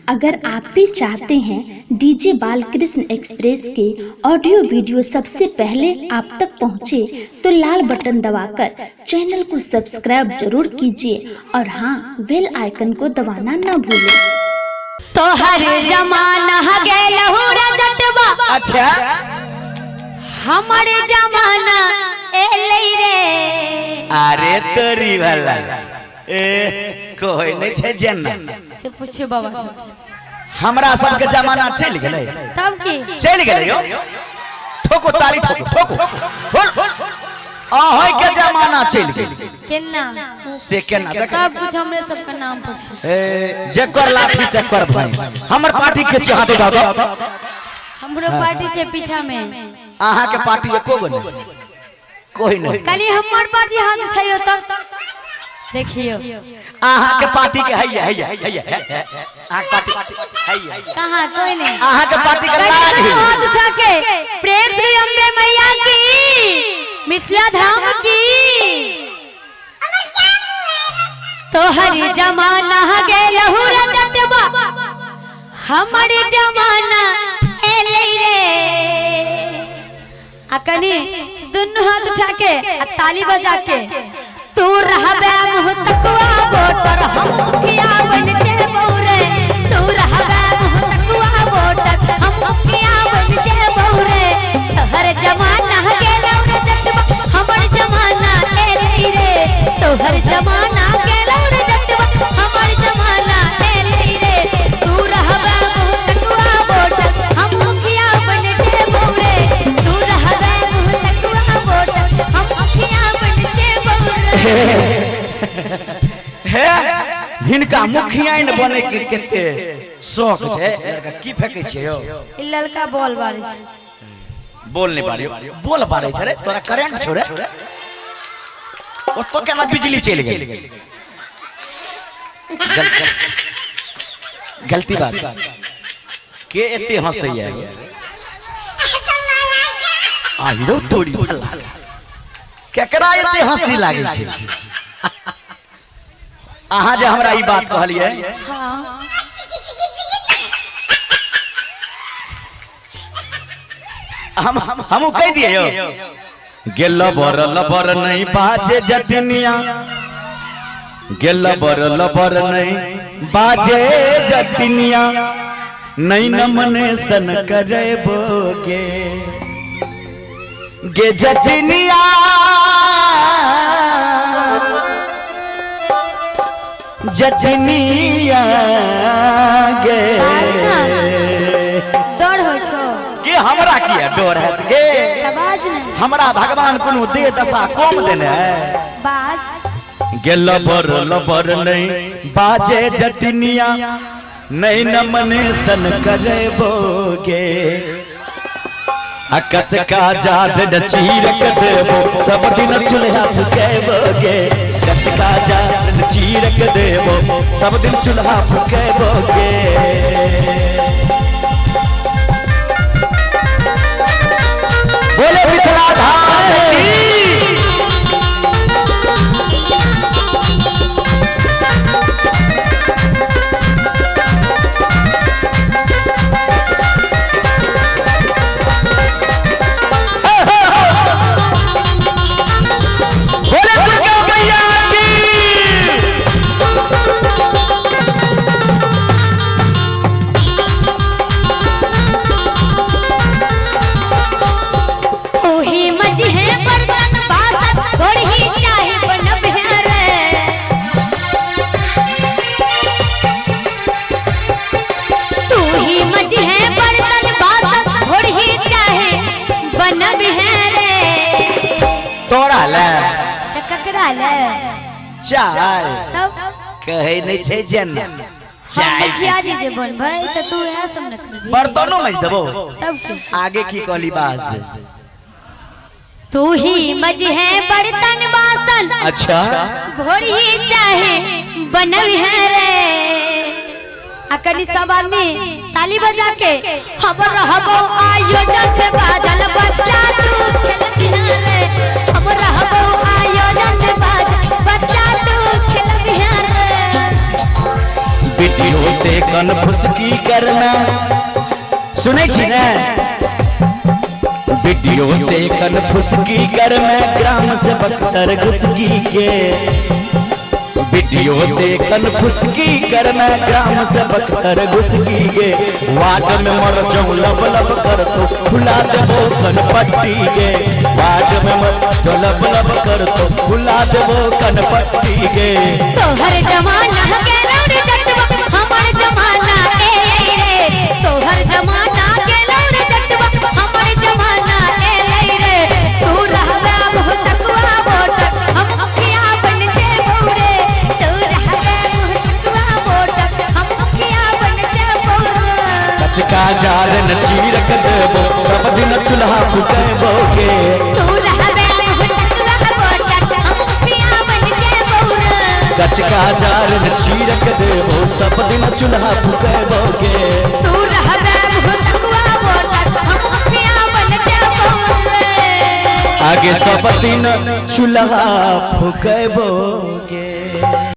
अगर आप भी चाहते हैं डीजे बालकृष्ण एक्सप्रेस के ऑडियो वीडियो सबसे पहले आप तक पहुंचे, तो लाल बटन दबाकर चैनल को सब्सक्राइब जरूर कीजिए और हाँ, बेल आइकन को दबाना न भूलें। तोहर जमाना गेलहु रजटवा। अच्छा, हमर जमाना एलै रे। अरे तोरी वाला ए कोई नहीं छै जेना से पूछो बाबा से। हमरा सबके जमाना चलि गेलै। तब की चलि गेलै यौ। ठोको ताली, ठोको ठोको। अहाँ के जमाना चलि गेलै। केना से केना देख, सब कुछ हमरे सबके नाम पर छै। ए जेकर लाठी तेकर भाई। हमर पार्टी के छी हाथ उठाओ। हमरो पार्टी छै पीछा में। अहाँ के पार्टी एको गो नहीं, कोई नहीं। खाली हमर पार्टी हाथ छै तब देखियो। अहाँ के पार्टी के हैया हैया हैया, अहाँ के पार्टी हैया। कहाँ कोई नहीं। अहाँ के पार्टी के लाज है। हाथ उठा के प्रेम श्री अम्बे मैया की, मिथिला धाम की। तोहर जमाना गेलहु रजतवा, हमर जमाना एलै रे। आ कनी दुनू हाथ उठा के आ ताली बजा के, तू रहबे मुँह तकुआ वोटर, हम मुखिया बन जेबौ रे। तू रहबे मुँह तकुआ वोटर, हम मुखिया बन जेबौ रे। तोहर जमाना गेलौ रजतवा, हमर जमाना एलै रे। तोहर जमाना गेलौ रजतवा, हमर जमाना एलै रे। तू रहबे मुँह तकुआ वोटर, हम मुखिया बन जेबौ रे। तू रहबे मुँह तकुआ वोटर, हम मुखिया बन जेबौ रे। हे हिनका मुखियाइन बने के कते शौक छै। लड़का की फेकै छियै यौ? ई ललका बॉल बारै छै। बोल नहीं पारियो, बोल पारे छै रे। तोरा करेंट छौ रे, ओतो केना बिजली चलि गेल। गलती बात के एते हंसैया आहिरो तोरी वाला, केकरा एते हंसी लागै छै? अहाँ जे हमरा ई बात कहलियै, हाँ हम हमहूँ कहि दियै यौ। गेल बर लबर नहीं बाजे जटनिया, गेल बर लबर नहीं बाजे जटनिया, नहीं नमने सन करे बोगे गे जटनिया। जटनिया गे डर होइ छौ के हमरा किया डर हैत गे? बाज नहीं। हमरा भगवान कोनो देह दशा कम देने है। बाज गे लबर लबर नहीं बाजे जटनिया, नहीं नमने सन करे बोगे। कचका जाद न चीरक देबो, सब दिन चूल्हा फुकेबोगे। कचका जाद न चीरक देबो, सब दिन चूल्हा फुकेबोगे। बोले मिथिला धाम की। बोले दुर्गा मैया की। ओही मजहे बर्तन बासन थोड़ी चाहे बनब है रे। तू ही मजहे बर्तन बासन थोड़ी चाहे बनब है रे। तोरा ले त ककरा ले चाय तब कहै नहीं छै जेना हम चाय मुखिया जी जे बनबै त तू इएह सब न करबी। बर्तनो मज देबो। तब की आगे की कहली बाज? तू ही मजहे बर्तन बासन, अच्छा घोड़ी चाहे बनब है रे। आ कनी सब आदमी ताली बजा के, हम रहबो आयोजन में बादल बच्चा तू खेलबिहा रे। हम रहबो आयोजन में बादल बच्चा तू खेलबिहा रे। वीडियो से कन फुसकी करना। सुनै छी ने? वीडियो से कन फुसकी कर मैं ग्राम से बख्तर घुसकी के। वीडियो से कन फुसकी कर मैं ग्राम से बख्तर घुसकी के। वार्ड में मर जाऊं लब लब कर तो खुला देबो कन पट्टी के। वार्ड में मर जाऊं लब लब कर तो खुला देबो कन पट्टी के। तोहर जमाना के लौड़ जटवा हमर जमाना एलै रे। तोहर जमाना के लौड़ जटवा हमर जमाना एलै रे। तू रहबे मुँह तकुआ वोटर हम मुखिया बन जेबौ रे। तू रहबे मुँह तकुआ वोटर हम मुखिया बन जेबौ रे। कचका जारन चीरक देबो सब दिन चूल्हा फुकेबो गे। तू रहबे मुँह तकुआ वोटर हम मुखिया बन जेबौ रे। कचका जारन चीरक देबो सब दिन चूल्हा फुकेबो गे। तू रहबे मुँह तकुआ वोटर हम मुखिया बन जेबौ रे। आगे सब दिन चूल्हा फुकेबो गे।